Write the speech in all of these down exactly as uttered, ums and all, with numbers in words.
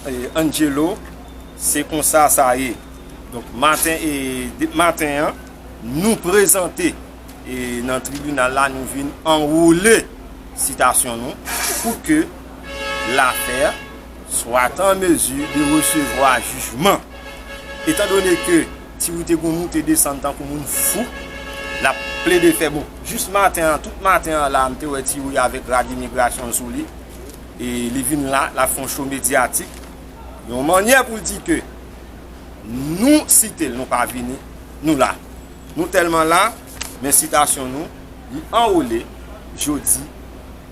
E, Angelo, se konsa sa ye. Donk, maten, e, de-, maten an, nou prezante, e, nan tribinal la, nou vin anwoule sitasyon nou pou ke lafè soit en mesure de recevoir jugement. Etandone ke Tiwi te gon moute desann tankou moun fou, l ap plede fè bon. Jis maten an, tout maten an la, m te wè Tiwi avèk rad imigrasyon sou li. E li vin la, l ap fè yon show medyatik. Yon mannyè pou l di ke nou site l, nou pa vini, nou la. Nou tèlman la, men sitasyon nou, li anwole jodi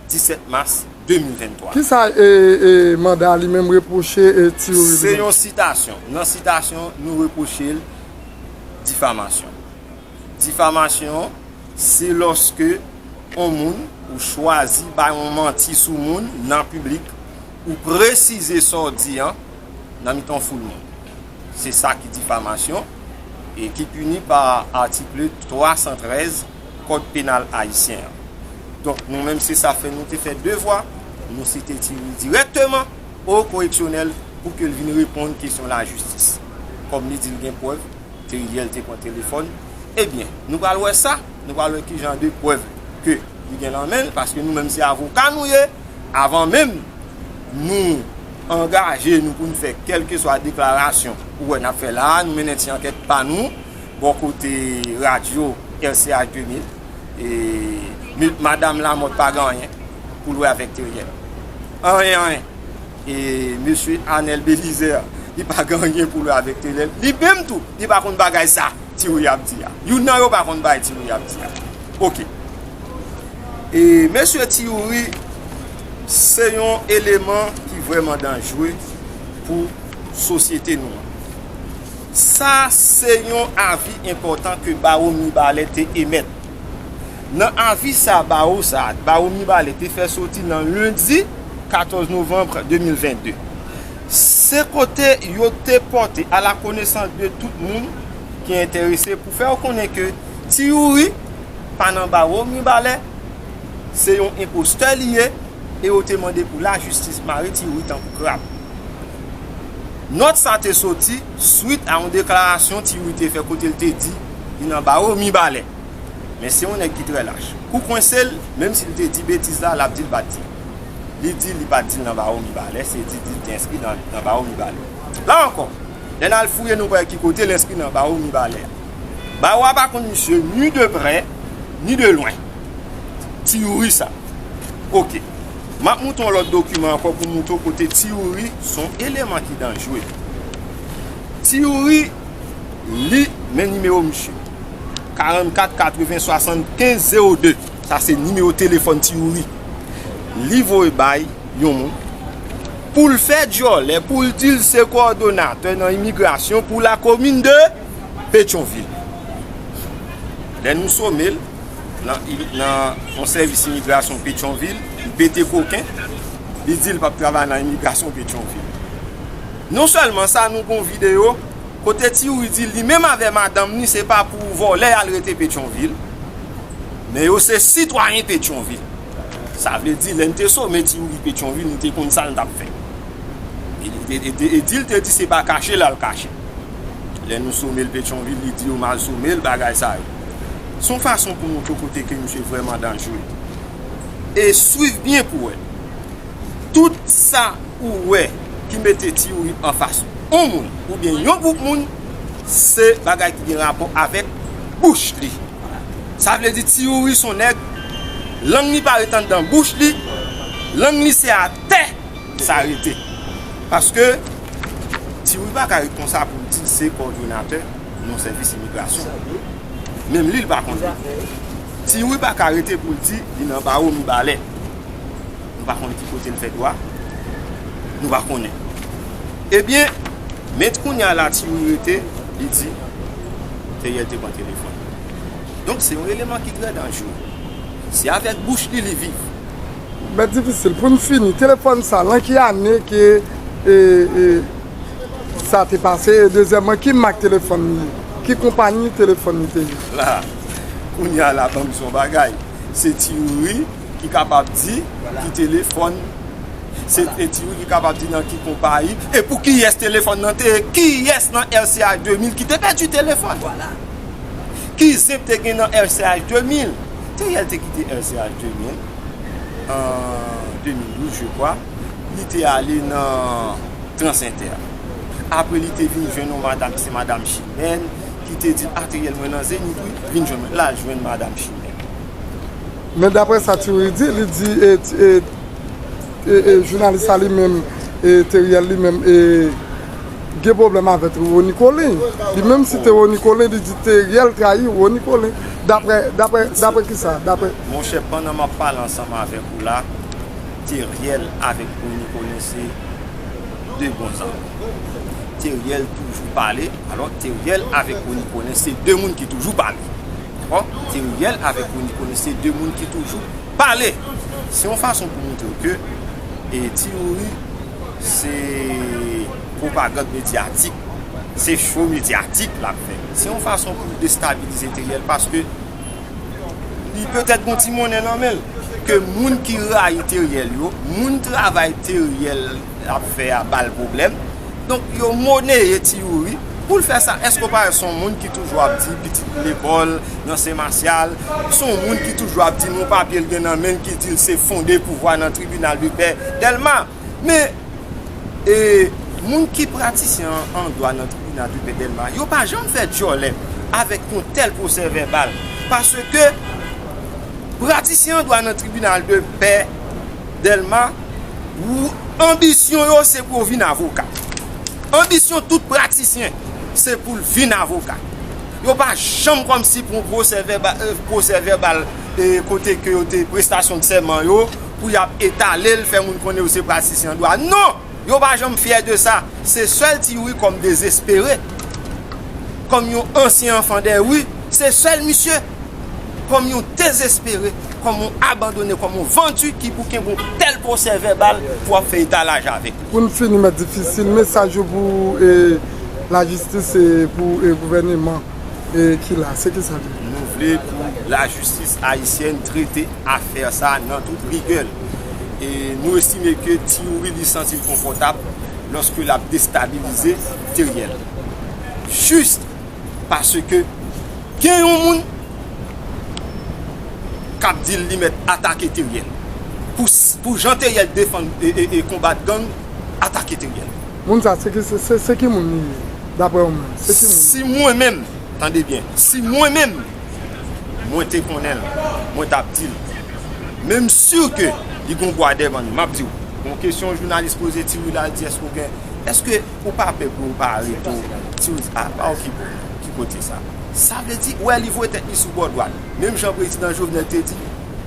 disèt mas de mil venntwa. Kisa, e, e, manda li menm repwoche, e, Ti Youri li menm? Se yon sitasyon. Nan sitasyon, nou repwoche l difamasyon. Difamasyon, se lòske yon moun ou chwazi bay yon manti sou moun nan piblik, ou presize sa w di an nan mitan foul moun. Se sa ki difamasyon e ki pini pa atik twa san trèz Kòd Penal Ayisyen an. Donk, nou menm, se sa fè nou te fè devwa, nou site Tiwi dirèkteman o koreksyonèl pou ke l vin reponn kesyon lajistis. Kòm li di l gen prèv, Teriel te pran telefòn. Ebyen, nou pral wè sa, nou pral wè ki jan de prèv ke li gen nan men l, paske nou menm se avoka nou ye. Avan menm nou angaje nou pou n fè kèlkeswa deklarasyon ou wè n ap fè la a, nou mennen ti ankèt pa nou bò kote radyo R C H de mil. E, mi-, Madanm Lamòt pa gen anyen pou l wè avèk Teriel. Anyen, anyen. E mesye Anèl Belizaire, li pa gen anyen pou l wè avèk Teriel. Li menm tou, li pa konn bagay sa Tiwi ap di a. Youn nan yo pa konn bagay Tiwi ap di a. Oke. E mesye Tiwi, se yon eleman ki vrèman danjre pou sosyete nou an. Sa se yon avi enpòtan ke Bawo Mibalè te emèt. Nan avi sa, bawo sa, Bawo Mibalè te fè soti nan lendi katòz novanm de mil vennde. Se kote yo te pòte a la konesans de tout moun ki enterese pou fè yo konnen ke Ti Youri pa nan Bawo Mibalè, se yon enpostè li ye, e yo te mande pou lajistis mare Ti Youri tankou krab. Nòt sa te soti swit a yon deklarasyon Ti Youri te fè kote l te di li nan Bawo Mibalè. Men se yon nèg ki trè lach. Kou kwense l, menm si l te di betiz la, l ap di l pa t di. Li di li pa t di l nan Bawo Mibalè, se di, di l te enskri nan, nan Bawo Mibalè. La ankò, lè n al fouye, nou wè ki kote l enskri nan Bawo Mibalè a. Bawo a pa konn misye ni de prè, ni de lwen. Ti Youri sa. Oke. M ap montre yon lòt dokiman ankò pou montre w kote Ti Youri se yon eleman ki danjre. Ti Youri, li, men nimewo misye. Karannkat katreven swasannkenz zewo de. Sa se nimewo telefòn Ti Youri. Li voye bay yon moun pou l fè djòlè, pou l di l se kowòdonatè nan imigrasyon pou lakomin de Petyonvil. Lè nou some l nan, nan yon sèvis imigrasyon Petyonvil, li pete koken, li di l p ap travay nan imigrasyon Petyonvil. Non sèlman sa, nou gon videyo kote Ti Youri di li menm avè madanm ni se pa pou vòlè y al rete Petyonvil, men yo se sitwayen Petyonvil. Sa vle di, lè n te some Ti Youri Petyonvil, nou te konn sa n t ap fè. E, e, e, e, e di l te di se pa kache l al kache. Lè nou some l Petyonvil, li di yo m al some l, bagay sa yo. Se yon fason pou montre w kote ke misye vrèman danjre. E swiv byen pou wè. Tout sa ou wè ki mete Ti Youri anfas yon moun oubyen yon gwoup moun, se bagay ki gen rapò avèk bouch li. Sa vle di Ti Youri se yon nèg, lang li pa ret anndan bouch li, lang li se atè sa rete. Paske Ti Youri pa ka ret konsa pou l di l se kowòdonatè nan sèvis imigrasyon. Menm li, l pa konn li. Ti Youri pa ka rete pou l di li nan Bawo Mibalè. Nou pa konn ki kote l fè dwa. Nou pa konnen. Ebyen, men kounye a la Ti Youri rete, li di Teriel te pran telefòn. Donk, se yon eleman ki trè danjere. Se avèk bouch li, li viv. Men difisil. Pou n fini, telefòn sa, lan ki ane ke, e, e, sa te pase? E dezyèmman, ki mak telefòn li ye? Ki konpayi telefòn li te ye? La, kounye a la, ban m di w yon bagay. Se Ti Youri ki kapab di ki telefòn Se e Ti Youri ki kapab di nan ki konpayi e pou kiyès telefòn nan te ye, kiyès nan R C H de mil ki te pèdi telefòn. Ki zenp te gen nan R C H de mil. Teriel te kite R C H de mil an de mil douz, je crois. Li te ale nan Transinter. Apre, li te vin jwenn yon madanm ki se madanm Chimène, ki te di l, "A, Teriel, mwen nan Zenith, wi, vin jwenn mwen." L al jwenn madanm Chimène. Men daprè sa Ti Youri di, li di e, e, e, e jounalis la li menm, e Teriel li menm, e gen pwoblèm avèk Rony Colin. Li menm site Rony Colin, li di Teriel trayi Rony Colin. Daprè, daprè, daprè kisa? Daprè. Monchè, pandan m ap pale ansanm avèk ou la, Teriel avèk Rony Colin se de bon zanmi. Teriel toujou pale, alò Teriel avèk Rony Colin se de moun ki toujou pale. Dakò? Teriel avèk Rony Colin se de moun ki toujou pale. Se yon fason pou montre w ke e Ti Youri se pwopagann medyatik, se cho medyatik l ap fè. Se yon fason pou destabilize Teriel paske li petèt gon ti monnen nan men l. Ke moun ki rayi Teriel yo, moun travay Teriel ap fè a ba l pwoblèm. Donk, yo moneye Ti Youri pou l fè sa. Èske w pa wè se yon moun ki toujou ap di pitit lekòl nan Sen Masyal? Se yon moun ki toujou ap di nou papye l gen nan men l ki di l se fonde pouvwa nan tribinal de pè Dèlma. Men, e, moun ki pratisyen an, an dwa nan tribinal de pè Dèlma, yo pa janm fè djòlè avèk yon tèl pwosè vèbal. Paske pratisyen an dwa nan tribinal de pè Dèlma, ou, anbisyon yo se pou yo vin avoka. Anbisyon tout pratisyen se pou l vin avoka. Yo pa janm kòmsi pran pwosè vèbal, pwosè vèbal e, kote ke yo te prestasyon de sèman yo, pou y ap etale l, fè moun konnen yo se pratisyen an dwa. Non! Yo pa janm fyè de sa. Se sèl Ti Youri kòm dezespere, kòm yon ansyen anfan dè ri, se sèl misye kòm yon dezespere, kòm yon abandone, kòm yon vandi ki pou kenbe yon tèl pwosè vèbal pou ap fè etalaj avèk li. Pou n fini, Mèt Difisil, mesaj ou pou e, lajistis e pou e, gouvèneman e, ki la? Se ki sa li ye? Nou vle pou lajistis ayisyèn trete afè sa nan tout rigè l. E nou estime ke Ti Youri li santi l konfòtab lòske l ap destabilize Teriel. Jis paske gen yon moun k ap di l li mèt atake Teriel. Pou, pou jan Teriel defann e, e, e konbat gang, atake Teriel. Moun sa, se ki, se, se, se ki moun li ye, daprè ou menm? Se ki moun? Si mwen menm, tande byen, si mwen menm, mwen te konnen l, mwen t ap di l. Men m si ke li gon bwa dèyè bann, m ap di w. Gon kesyon jounalis poze Ti Youri la, l di èske w gen, èske ou pa pè pou yo pa arete w? Ti Youri di, a, pa okipe w, ki kote sa? Sa vle di, ou wè li voye tèt li sou bò dwat. Menm jan prezidan Jovenel te di,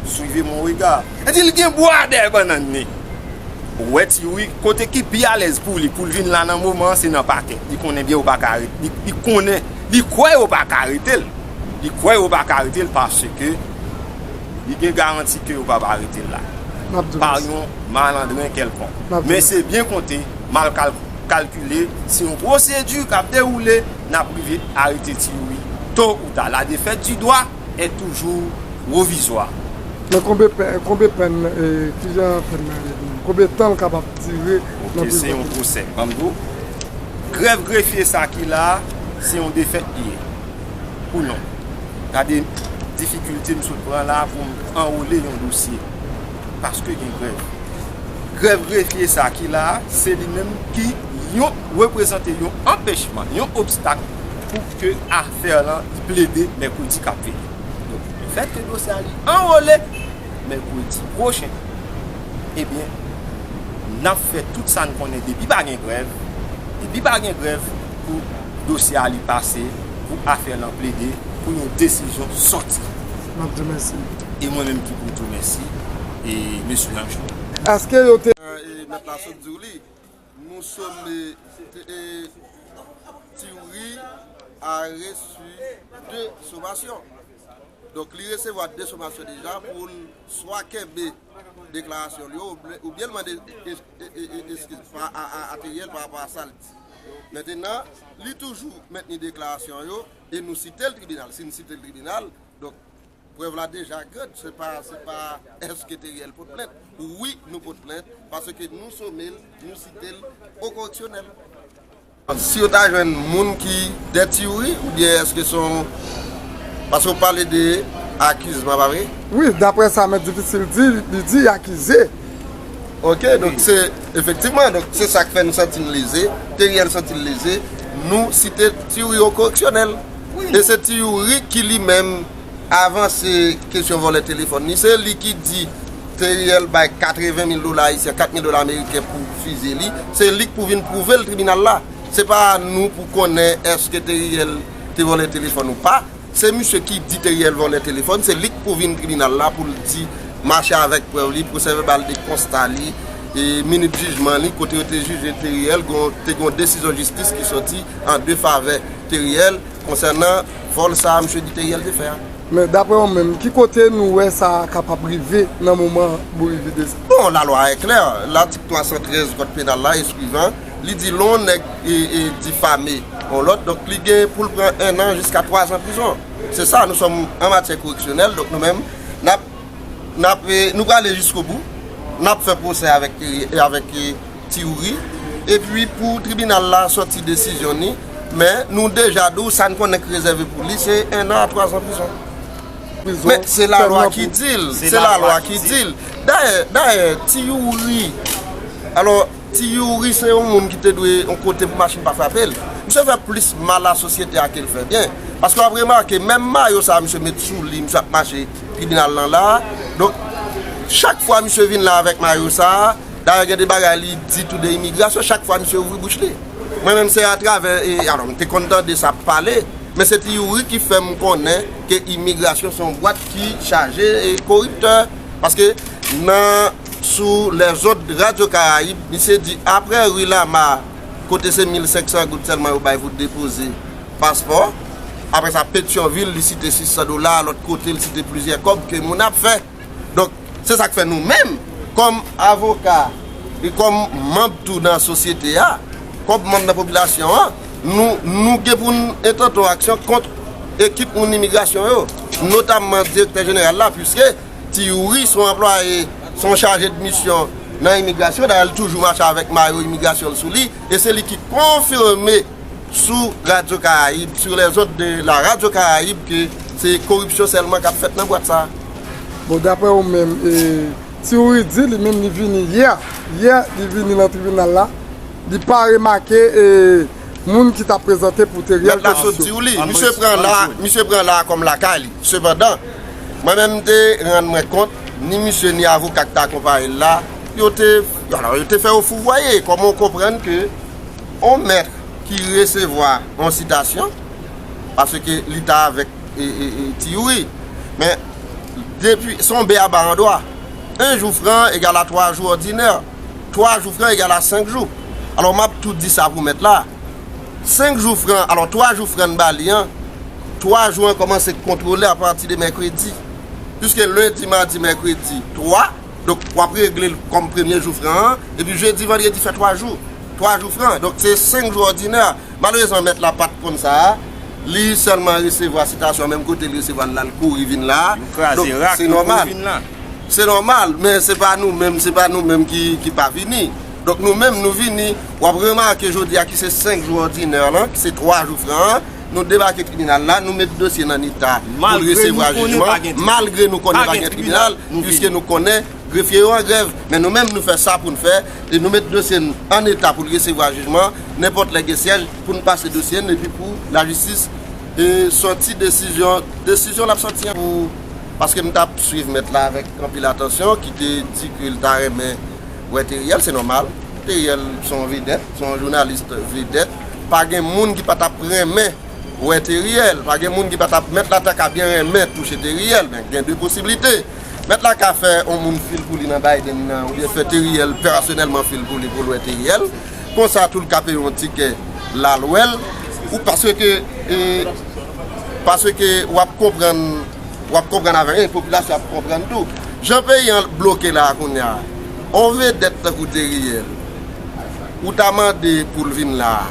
suivez mon regard. Li di l gen bwa dèyè bannann li. Ou wè Ti Youri, kote ki pi alèz pou li, pou l vin la nan moman an, se nan pakè. Li konnen byen ou pa ka arete, li, li konnen, li kwè yo pa ka arete l. Li kwè yo pa ka arete l paske li gen garanti ke yo p ap arete l la. Pa yon malandren kèlkonk. Men se byen konte, mal kal-, kalkile, se yon pwosedi k ap dewoule, n ap rive arete Ti Youri to ou ta. La défaite du droit est toujours provisoire. Men konbyen pè-, konbyen pèn, e, kijan pèn nan ye menm? Konbyen tan l kapab dire nan prizon? Ok, se yon pwosè. Ban m di w, grèv grefye sa ki la a, se yon defèt li ye. Pou nou. Gade difikilte m sot pran la pou m anwole yon dosye. Paske gen grèv. Grèv grefye sa ki la a, se li menm ki yon reprezante yon anpèchman, yon obstak pou ke afè lan li plede mèkredi k ap vini. Donk, lefètke dosye a li anwole mèkredi pwochen, ebyen, n ap fè tout sa n konnen depi pa gen grèv, depi pa gen grèv pou dosye a li pase, pou afè lan plede, pou yon desizyon sòti. M ap di w mèsi. E mwen menm ki pou di w mèsi, e mesye Anjou. Èske yo te. E mèt la sot di w li, nous sommes, e, e, Ti Youri a reçu deux sommations. Donk, li resevwa de sommasyon deja pou l swa kenbe deklarasyon l yo, oubyen, oubyen l mande es-, e, e, e, eskiz pa, a, a, a Teriel pa rapò a sa l di. Mentenan, li toujou mentni deklarasyon yo, e nou site l tribinal. Si n site l tribinal, donk, Prèv la deja grand, se pa, se pa èske Teriel pot plent. Wi, nou pot plent, paske nou some l, nou site l o koreksyonèl. Si yo ta jwenn moun ki dèyè Ti Youri, oubyen èske se yon, paske w pale de akizman, pa vre? Wi, daprè sa Mèt Difisil di, li di akize. Ok, donk se, efektivman, donk se sa k fè nou santi n leze, Teriel santi l leze, nou site Ti Youri o koreksyonèl. E se Ti Youri ki li menm avanse kesyon vòlè telefòn li. Se li ki di Teriel bay katreven mil dola ayisyen, kat mil dola ameriken pou fizye li. Se li k pou vin pwouve l tribinal la. Se pa nou pou konnen èske Teriel te vòlè telefòn ou pa. Se misye ki di Teriel vòlè telefòn, se li k pou vin tribinal la pou l di, mache avèk prèv li, pwosè vèbal de konsta li, e minit jijman li, kote yo te jije Teriel, gon, te gon desizyon jistis ki soti an defavè Teriel konsènan vòl sa a misye di Teriel te fè a. Men daprè w menm, ki kote nou wè sa kapab rive nan moman Bolivi de sa? Bon, lalwa è klè. Latik twa san trèz kòd penal la, e swivan, li di lè yon nèg e, e difame yon lòt, donk li gen pou l pran ennan jiska twazan prizon. Se sa, nou sòm an matyè koreksyonèl, donk nou menm, n ap, n ap, e, nou prale jiskobou, n ap fè pwosè avèk, e, avèk, e, Ti Youri, epi pou tribinal la sòti desizyon ni, men nou deja di w sa n konnen k rezève pou li, se ennan a twazan prizon. Men se lalwa ki di l, se lalwa ki di l. Dayè, dayè, Ti Youri, alò, Ti Youri se yon moun ki te dwe yon kote pou machin pa frape l. Misye fè plis mal a sosyete a ke l fè byen. Paske w ap remake, menm mayo sa a misye met sou li, misye ap mache tribinal lan la. Donk, chak fwa misye vin la avèk mayo sa a, dayè gen de bagay li di tou de imigrasyon, chak fwa misye ouvri bouch li. Mwen menm se atravè, e, alò, m te konn tande sa ap pale, men se Ti Youri ki fè m konnen ke imigrasyon se yon bwat ki chaje, e, koriptè. Paske nan, sou lèzòd Radyo Karayib, misye di apre ri Lama, kote se mil senk san goud sèlman yo bay pou depoze paspò. Apre sa, Petyonvil, li site sis san dola, lòt kote, li site plizyè kòb ke moun ap fè. Donk, se sa k fè nou menm, kòm avoka e kòm manm tou nan sosyete a, kòm manm nan popilasyon an, nou, nou gen pou n entante yon aksyon kont ekip moun imigrasyon yo, notamman direktè jeneral la, piske Ti Youri se yon anplwaye, se yon chaje de misyon nan imigrasyon, dayè l toujou mache avèk mayo imigrasyon l sou li, e se li ki konfime sou Radyo Karayib, sur les ondes de la Radyo Karayib, ke se koripsyon sèlman k ap fèt nan bwat sa a. Bon, daprè ou menm, e, Ti Youri di li menm li vini yè, yè li vini nan tribinal la, li pa remake, e, moun ki t ap prezante pou Teriel Mèt la sot di w li, misye pran la, misye pran la kòm lakay li. Sepandan, mwen menm m te rann mwen kont, ni misye ni avoka k t akonpaye l la, yo te, alò, yo te fè yo fouvwaye, kòman w konprann ke yon mèt ki resevwa yon sitasyon, paske li ta avèk, e, e, e, Ti Youri. Men, depi, se yon beyaba an dwa. Un jour franc égale à trois jours ordinaires. Twa jou fran egal a senk jou. Alò, m ap tou di sa pou mèt la. Senk jou fran, alò, twa jou fran n ba li an, twa jou an kòmanse kontwole apati de mèkredi. Piske lendi, madi, mèkredi, twa, donk, w ap regle l kòm premye jou fran an, epi jedi, vandredi, fè twa jou. Twa jou fran, donk, se senk jou òdinè. Malerezman, mèt la pa t konn sa a. Li sèlman resevwa sitasyon menm kote li resevwa l la, l kouri vin la. Donk, se nòmal. Se nòmal, men se pa nou menm, se pa nou menm ki, ki pa vini. Donk, nou menm, nou vini. W ap remake jodi a ki se senk jou òdinè lan, ki se twa jou fran an, nou debake tribinal la, nou met dosye nan eta pou l resevwa jijman, malgre nou konnen pa gen tribinal, piske nou konnen grefye yo an grèv. Men nou menm, nou fè sa pou n fè, e nou met dosye n an eta pou l resevwa jijman, nenpòt lè gen syèj, pou n pase dosye n, epi pou lajistis, e, sòti desizyon, desizyon l ap sòti an pou, paske m t ap swiv mèt la avèk anpil atansyon, ki te di ke l ta renmen wè Teriel, se nòmal. Teriel se yon vedèt, se yon jounalis vedèt. Pa gen moun ki pa t ap renmen wè Teriel. Pa gen moun ki pa t ap, mèt la ta ka byen renmen touche Teriel, men gen de posiblite. Mèt la ka fè yon moun fil pou li nan Biden nan, oubyen fè Teriel pèsonèlman fil pou li pou l wè Teriel. Konsa tou l ka peye yon tikè l al wè l. Ou paske, e, paske w ap konprann, w ap konprann avèk, e popilasyon ap konprann tou. Jan peyi an bloke la a kounye a, yon vedèt tankou Teriel, ou ta mande pou l vin la a.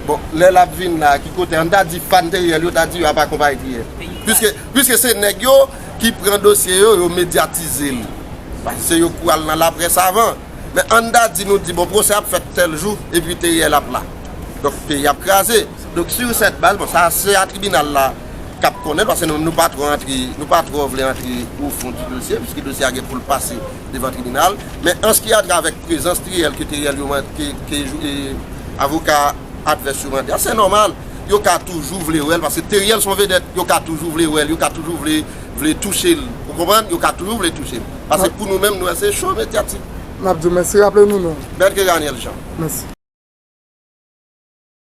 Bon, lè l ap vin la a, ki kote, ann ta di fan Teriel yo, ta di yo ap akonpaye Teriel. Piske, piske se nèg yo, ki pran dosye yo, yo medyatize l. Paske se yo k pral nan laprès avan. Men ann ta di nou di, bon, pwosè ap fèt tèl jou, epi Teriel ap la. Donk, peyi ap kraze. Donk, sur cette base, bon, sa se a tribinal la k ap konnen, paske nou, nou pa twò antre, nou pa twò vle antre o fon di dosye, piske dosye a gen pou l pase devan tribinal. Men an ce qui a trait avèk prezans Teriel, ke Teriel yo man-, ke, ke jou-, e, avoka advès yo mande a, se nòmal. Yo ka toujou vle wè l, paske Teriel se yon vedèt, yo ka toujou vle wè l, yo ka toujou vle, vle touche l. Ou konprann? Yo ka toujou vle touche l. Paske pou nou menm, nou wè se cho medyatik. N ap di w mèsi, raple nou non. Berger Raniel Jean. Mèsi.